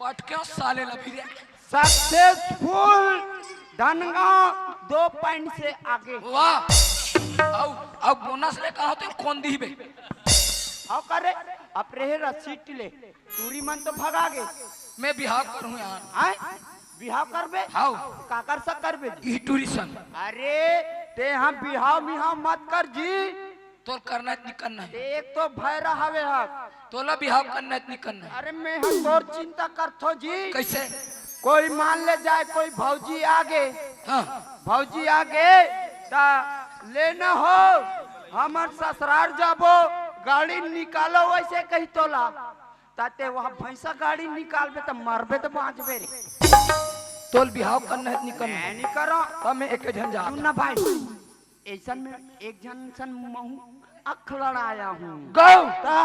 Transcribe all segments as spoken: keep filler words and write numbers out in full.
पटके साले लभी रे। सक्सेसफुल धनगांव दो पॉइंट से आगे। वाह। अउ, अउ बोनस ले कहा तो कौन दी बे? हाव करे, अब रहे रसीट ले, टूरी मन तो भगा गे। मैं बिहाव करूँ यार। आय? बिहाव करबे? हाव। काकर से करबे जी? ई टूरी सन। अरे, ते हम बिहाव मिहाव मत कर जी। तोर करना है, नहीं करना है। एक तो भैरा हवे हक। तोला बिहाव करना है, नहीं करना है। अरे, मैं हम तोर चिंता करथो जी। कैसे? कोई मान ले जाए, कोई भौजी आगे। हाँ। भौजी आगे, ता लेना हो, हमर ससुरार जाबो, गाड़ी निकालो, वैसे कही तोला। ताते वह भैंसा गाड़ी निकालबे, त मरबे, त बांचबे रे। तोल बिहाव करना है, नहीं करना है? मैं नहीं करो। तब मैं एक झन जा। सुन ना भाई, ऐसन में एक झन सन महू अख लड़ाया हूँ। गौ। ता,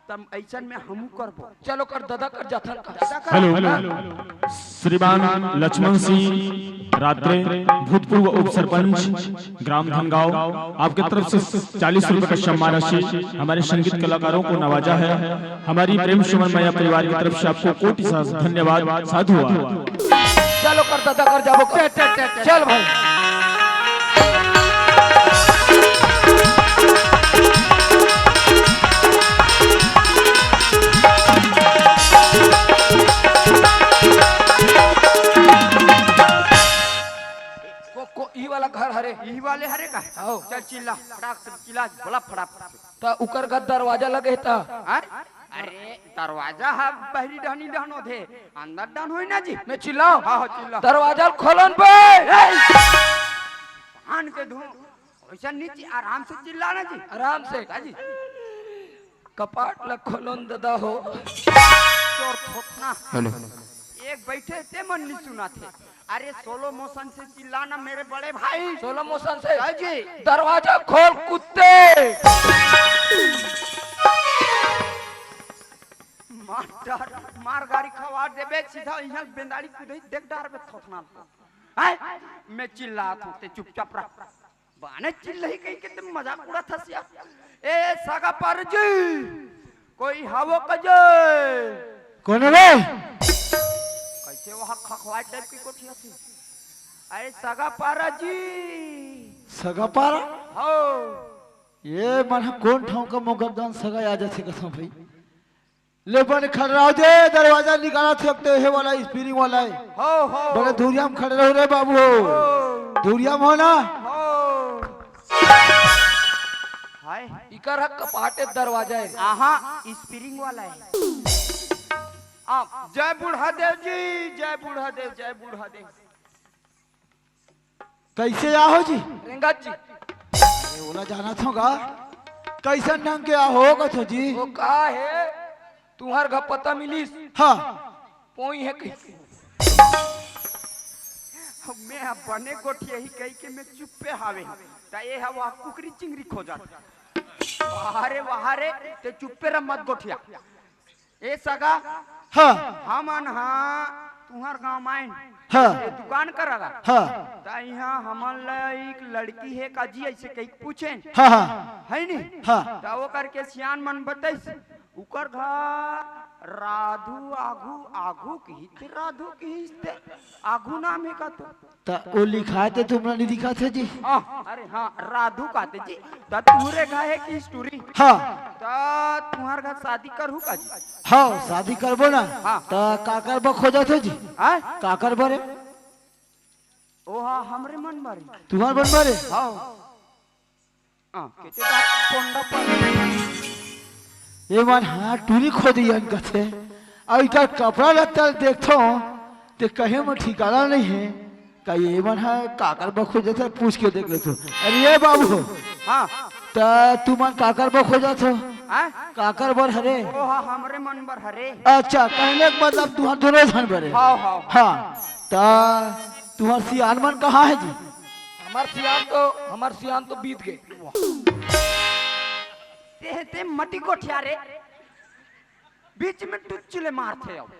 तब ऐसन में हमू करबो। चलो कर दादा कर जाथन का। दादा कर। हेलो, श्रीमान लक्ष्मण सिंह रात्रे, भूतपूर्व उप सरपंच, ग्राम धनगांव, आपके तरफ से चालीस रुपए का सम्मान राशि हमारे संगीत कलाकारों को नवाजा है। हमारी प्रेम सुमन मैया परिवार की तरफ से आपको कोटि सहस्त्र धन्यवाद। साधुवाद। चलो कर दादा कर जाबो कर। चल भाई। को, को, ई वाला घर हरे। ई वाले हरे का? आओ। चल चिल्ला, फटाक से चिल्ला, बोला फटाफट। त उकर घर दरवाजा लगे त। हाँ? अरे, दरवाजा ह बहरी डहनी डहन होथे, अंदर डहन होई ना जी। मैं चिल्लाओ। हाँ, हाँ, चिल्ला। दरवाजा खोलन बे। ए! कान के धुन, वैसा नीचे आराम से चिल्ला ना जी। आराम से। हाँ जी। कपाट ला खोलन दादा हो। चोर थोथना। हेलो। एक बैठे ते मन नहीं सुना थे। अरे सोलो मोशन से चिल्लाना मेरे बड़े भाई। सोलो मोशन से? हाँ जी। दरवाजा खोल कुत्ते। मार डार, मार गाड़ी खवा देबे, सीधा यहाँ बेंदाड़ी कूदे देख डार बे थोथना। हैं? मैं चिल्लात हूँ, ते चुपचाप रह। बाने चिल्लही कही के तुम मजाक उड़ात हस यार। ए सगा पारा जी, कोई हवो का जे? कोन रे? कैसे वहाँ खखवाए टाइप की कोठी हसी? अरे सगा पारा जी। सगा पारा? हो। ये मन ह कोन ठाव का मोगरदान सगा आ जाथे कसम भाई। ले बने खड़े रहो जे, दरवाजा निकालत हे, अब तो हे वाला स्प्रिंग वाला है। हो, हो। बने धुरिया में खड़े रहो रे बाबू हो। हो। धुरिया में हो ना? हो। हाय। इकर ह कपाटे दरवाजा है। आहा, स्प्रिंग वाला है। आ, जय बूढ़ा देव जी, जय बूढ़ा देव, जय बूढ़ा देव। कैसे आहो जी? रेंगत जी। अरे, ओला जानत हो गा? कैसन ढंग के आहो कथो जी? वो का है? तुहर घर पता मिलिस? हाँ। पोई है कैसे? मैं अब बने गोठिया ही कही के मैं चुप्पे हावे। त ये हवा कुकरी चिंगरी खोजत। वाह रे, वाह रे, ते चुप्पे रह मत गोठिया। ए सगा, हाँ। हमन हा तुहर गांव आइन। हाँ। ए दुकान कर रहा। हाँ। त इहाँ हमन ला एक लड़की हे का जी, ऐसे कही पूछेन। हाँ, हाँ। है नी? हाँ। त वो करके सियान मन बताइस, उकर घर राधु आघू, आघू किहिस ते राधु किहिस ते आघू नाम हे का तो? त ओ लिखाय ते तुमला नहीं दिखत हे जी। आ, अरे हाँ, राधू काते जी। त तुहरे घर हे कि स्टूरी? हाँ। त तुहर घर शादी करहू का जी? हाँ, शादी करबो ना। हाँ। त काकर बर खोजत हो जी? हाँ? काकर बर रे? ओ हाँ, हमरे मन बर। तुहर मन बर रे? हाँ। हाँ, केते बात कोंडा पर। ये मन हा टूरी खोदियन कथे। अउ इकर कपड़ा लत्ता देखथो, ते कहे म ठिकाना नहीं है। का ये मन हा काकर बर खोजत हे, पूछ के देख लेथो। अरे ये बाबू हो। हाँ। त तुमन काकर बर खोजत हो? हाँ? काकर बर हरे? ओ हा, हमरे मन बर हरे। अच्छा, कहने के मतलब तुहर दोनों झन बर हे। हाँ, हाँ। हाँ। त तुहर सियान मन कहाँ हे जी? हमर सियान तो, हमर सियान तो बीत गे। ते, ते मटी गोठिया रे, बीच में टुच्ची ले मारथे अब।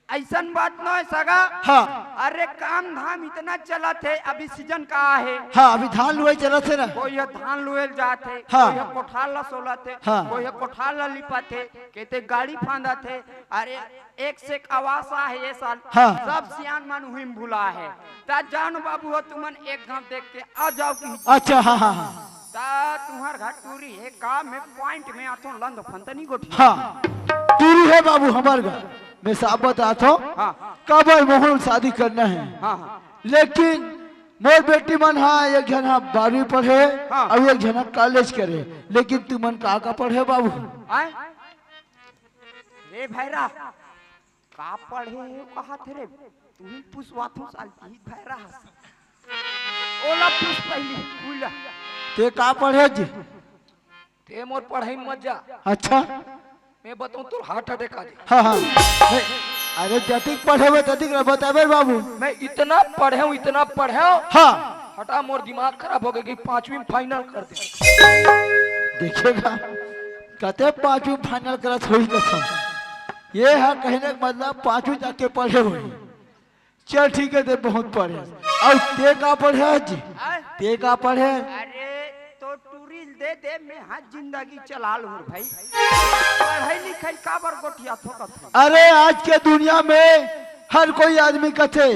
अइसन बात नोहे सगा। हाँ। अरे, काम धाम इतना चलत हे, अभी सीजन का हे। हाँ, अभी धान लुवई चलत हे ना। कोई ह धान लुवे ल जात हे, हाँ। कोई ह कोठार ला सोलत हे, हाँ। कोई ह कोठार ला लिपत हे, केते गाड़ी फांदत हे। अरे, एक से एक आवास आहे ये साल। हाँ। सब सियान मन हुई म भुला हे। त जान बाबू हो, तुमन एक घांव देख के आ जाव कि अच्छा, हाँ, हाँ, हाँ। त तुंहर घर टूरी हे का? मैं पॉइंट में आथों, लंद फंद नी गोठियाथों। हाँ, टूरी हे बाबू हमर घर। मैं साफ बताथों। हाँ। काबर मोहन शादी करना हे। हाँ, हाँ। लेकिन मोर बेटी मन हा, एक झन हा बारहवीं पढ़े, हाँ। अउ एक झन हा कॉलेज करे। लेकिन तुमन का का पढ़े बाबू? आय? रे भैरा, का पढ़े हे कहत हे रे? तुही पुछवाथों साल की भैरा हस। ओला पूछ पहिली, उला। ते का पढ़े जी? ते मोर पढ़ई म मत जा। अच्छा। मैं बताऊं तोर हार्ट अटैक आ जाए। हाँ, हाँ। नहीं, अरे जतिक पढ़े हुए ततिक ला बताबे बाबू। मैं इतना पढ़े हूँ, इतना पढ़े हूँ। हाँ। हटा, मोर दिमाग खराब हो गया कि पांचवी में फाइनल कर दे। देखेगा, कहते पांचवी फाइनल करत होई कसम। ये है कहने का मतलब पांचवी जाके पढ़े हुए। चल ठीक है, ते बहुत पढ़े। अउ ते का पढ़े जी? आय? ते का पढ़े? अरे, तो टूरी दे दे, मैं हाथ जिंदगी चला लूं भाई। पढ़ाई लिखाई काबर गोठियाथों कथों? अरे, आज के दुनिया में हर कोई आदमी कथे,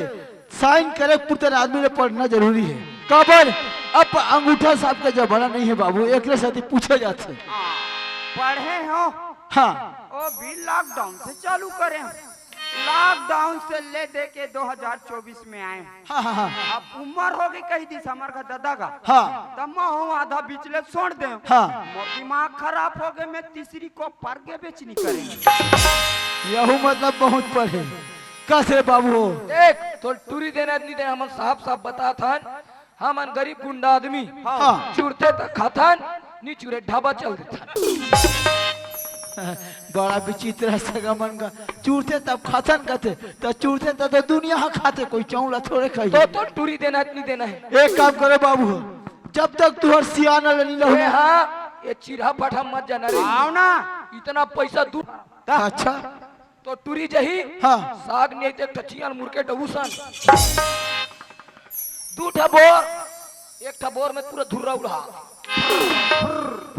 साइन करे पुरतन आदमी ले पढ़ना जरूरी हे। काबर? अब अंगूठा छाप के जमाना नहीं हे बाबू, एकरे सेती पूछे जाथे। हाँ, पढ़े हो? हाँ। ओ भी लॉकडाउन से चालू करे हो। लॉकडाउन से ले दे के दो हज़ार चउबीस में आए। हाँ, हाँ, हाँ। अब उम्र हो गई, कही दिस हमर का दादा का। हाँ। तब मैं हूँ आधा बीच ले छोड़ दे। हाँ। मोर दिमाग खराब हो गए, मैं तीसरी को पर के बेचनी करेंगे। यहू मतलब बहुत पढ़े। कस रे बाबू हो? देख, तो टूरी देना नहीं देना, हमन साफ साफ बताथन। हमन गरीब गुंडा आदमी। हाँ। चुरथे त खाथन, नी चुरे ढाबा चल देथन। बड़ा विचित्र हे सगा मन का। चुरथे तब खाथन कथे, त चुरथे त, त दुनिया हा खाथे, कोई चौला थोड़े खाही। तो, तो टूरी देना हे त नहीं देना हे। एक काम करे बाबू, जब तक तुंहर सियान ला नी लहू ए ना। हाँ, ये चिरहा पठा मत जाना रे। आओ ना। इतना पैसा दू अच्छा। तो टूरी जही, हाँ। साग नहीं ते टचियान मुरके डबूसन। दू ठा बोर, एक ठा बोर में पूरा धुर्रा उड़ा।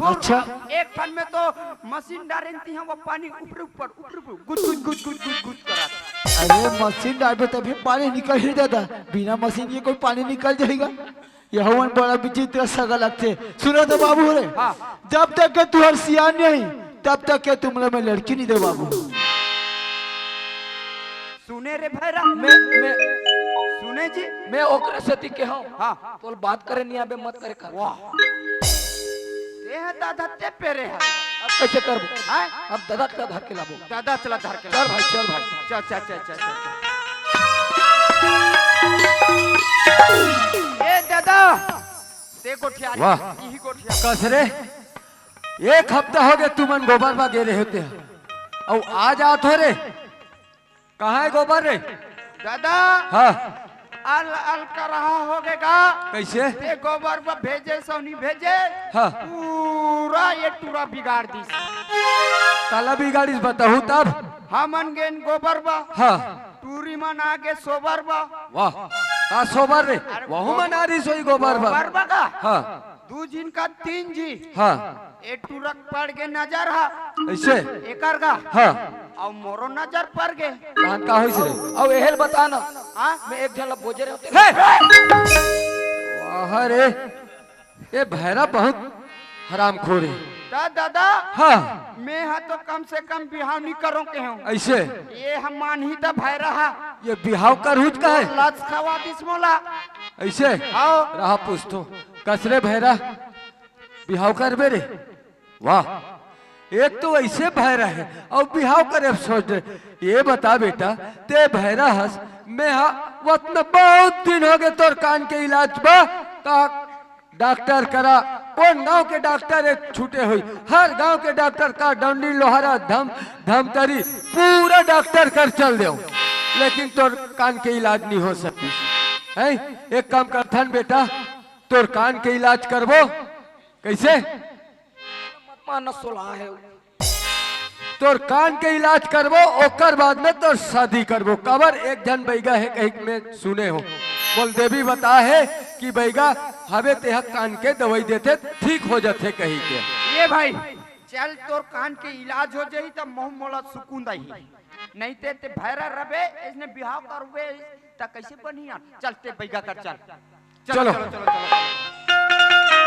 अच्छा। एक ठन में तो मशीन डारेन ती हम, वो पानी ऊपर ऊपर, ऊपर ऊपर, गुद गुद गुद गुद गुद गुद करत। अरे मशीन डारबे तभी पानी निकल ही जाता, बिना मशीन के कोई पानी निकल जाएगा? यह हवन बड़ा विचित्र सगा लगथे। सुनो तो बाबू रे, हाँ। जब तक के तुंहर सियान नहीं, तब तक के तुमला मैं लड़की नहीं दे बाबू। सुने रे भैरा। मैं, मैं, सुने जी। मैं ओकरे सेती के हूँ। हाँ। तोल बात करे नहीं आबे, मत करे कर। वाह। ये है दादा ते पेरे है। अब कैसे करबो? हैं? अब दादा चला धर के लाबो। दादा चला धर के चल लाबो। भाई, चल भाई। चल, चल, चल, चल, चल, चल। ए दादा, ते गोठिया, वाह। यही गोठिया। कस रे, एक हफ्ता हो गया तुमन गोबर बा गे रहे होते हैं। अउ आज आत हो रे, कहाँ है गोबर रे? दादा, हाँ। अल, अल करहा हो गए गा। कैसे? ते गोबर बा भेजे, सौनी भेजे। हाँ। पूरा ये टूरा बिगाड़ दिस। काला बिगाड़िस बताहू तब? हमन गेन गोबर बा। हाँ। टूरी मन आगे सोबर बा। वाह, का सोबर रे? अरे वहू गोबर मन आ रही सोई गोबर बा। गोबर बा का? हाँ। दू झिन का तीन झिन। हाँ। ए टूरक पड़ गे नजर हा। ऐसे? एकर गा। हाँ। अउ मोरो नजर पड़ गे। कहान का होइस रे? अउ एहल बता ना। हाँ? मैं एक झन ला बोजे रहे होते। हे! वाह रे, ये भैरा बहुत हरामखोर है। दा-, दादा, हाँ। मैं हा तो कम से कम बिहाव नहीं करों के हूँ। ऐसे? ये हम मानही दा भैरा हा। ये बिहाव करहूच का है? लस खवा दिस मोला। ऐसे? हाँ। रहा पूछतो। कस रे भैरा, बिहाव करबे रे? वाह, एक तो ऐसे भैरा है अउ बिहाव करे सोच रहे। ये बता बेटा, ते भैरा हस, मैं हा वतना बहुत दिन हो गए तोर कान के इलाज बा, का डॉक्टर करा, कौन गांव के डॉक्टर एक छूटे हुई, हर गांव के डॉक्टर का डंडी लोहारा धम धमतरी पूरा डॉक्टर कर चल देव, लेकिन तोर कान के इलाज नहीं हो सकी है। एक काम करथन बेटा, तोर कान के इलाज करबो। कैसे? मत मारना सोला है। तोर कान के इलाज करबो, ओकर बाद में तोर शादी करबो। काबर एक झन बैगा हे कहिक में सुने हो, मोला देवी बताहे कि बैगा हवे तेहा कान के दवई देथे, ठीक हो जथे कहिके। ए भाई, चल तोर कान के इलाज हो जाही त महू मोला सुकून दही, नहीं ते ते भैरा रबे, इसने बिहाव करबे त कैसे बनिया? चल ते बैगा कर चल। चलो, चलो। चलो, चलो, चलो, चलो।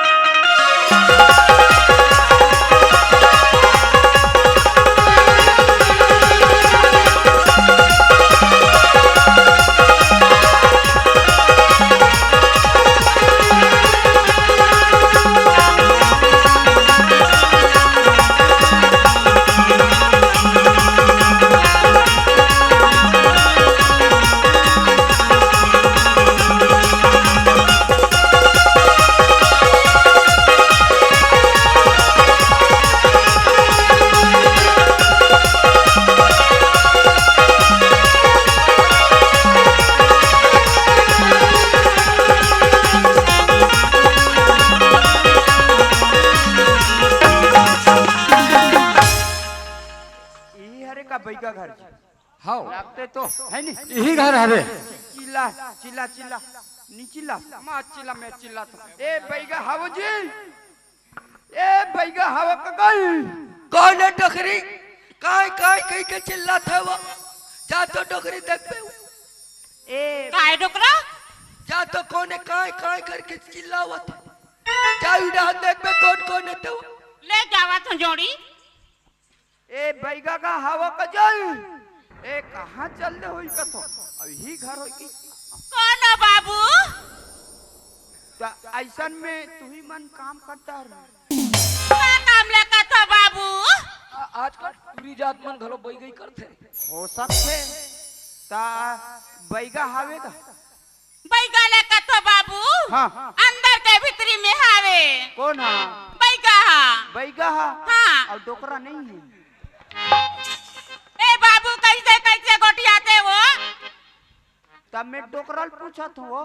इही हरे का बैगा घर? हाव। लगते तो है नी। इही घर हरे। चिल्ला, चिल्ला, चिल्ला। नी चिल्ला, मत चिल्ला, मैं चिल्ला तो। ए बैगा हव जी। ए बैगा हव कगल। कौन है डोकरी? काय, काय कहिके चिल्लात हे वो? जा तो डोकरी देखबे। ए काय डोकरा? जा तो कोन हे काय, काय करके चिल्लावत हे? जा उड़ा देखबे कोन, कोन हे तो। ले जावत हूँ जोड़ी। ए बैगा का हवा कजल। ए कहाँ चल दे होई कथो? अब ही घर होई की? कौन हो बाबू? त ऐसन में तू ही मन काम करता रह। का काम ले कथो बाबू? आ- आजकल टूरी जात मन घलो बैगई करथे। हो सकथे। ता बैगा हावे का? बैगा ले कथो बाबू। हाँ। अंदर के भीतरी में हावे। कौन हा? बैगा हा। बैगा हा? हाँ। और डोकरा नहीं है? ए बाबू, कैसे, कैसे गोठियाथे वो? तब मैं डोकरा ल पूछत हूँ वो।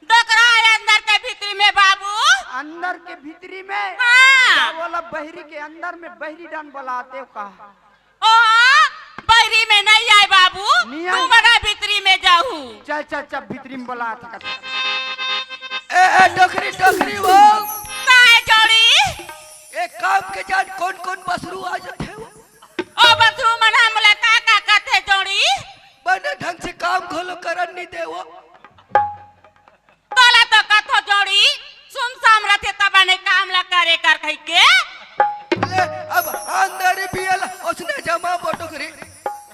डोकरा है अंदर के भीतरी में बाबू। अंदर के भीतरी में? हाँ। का बोला बहरी के अंदर में बहरी डान बलाते हो का? ओहा, बहरी में नहीं आए बाबू, नहीं आए। तू बड़ा भीतरी में जाहू। चल, चल, चल, भीतरी में बोला था। ए, ए, डोकरी, डोकरी वो। का है जोड़ी? एक काम के जान कौन कौन बसरू आ जाथे वो? ओ बसरू मन हमला का का कथे जोड़ी? बने ढंग से काम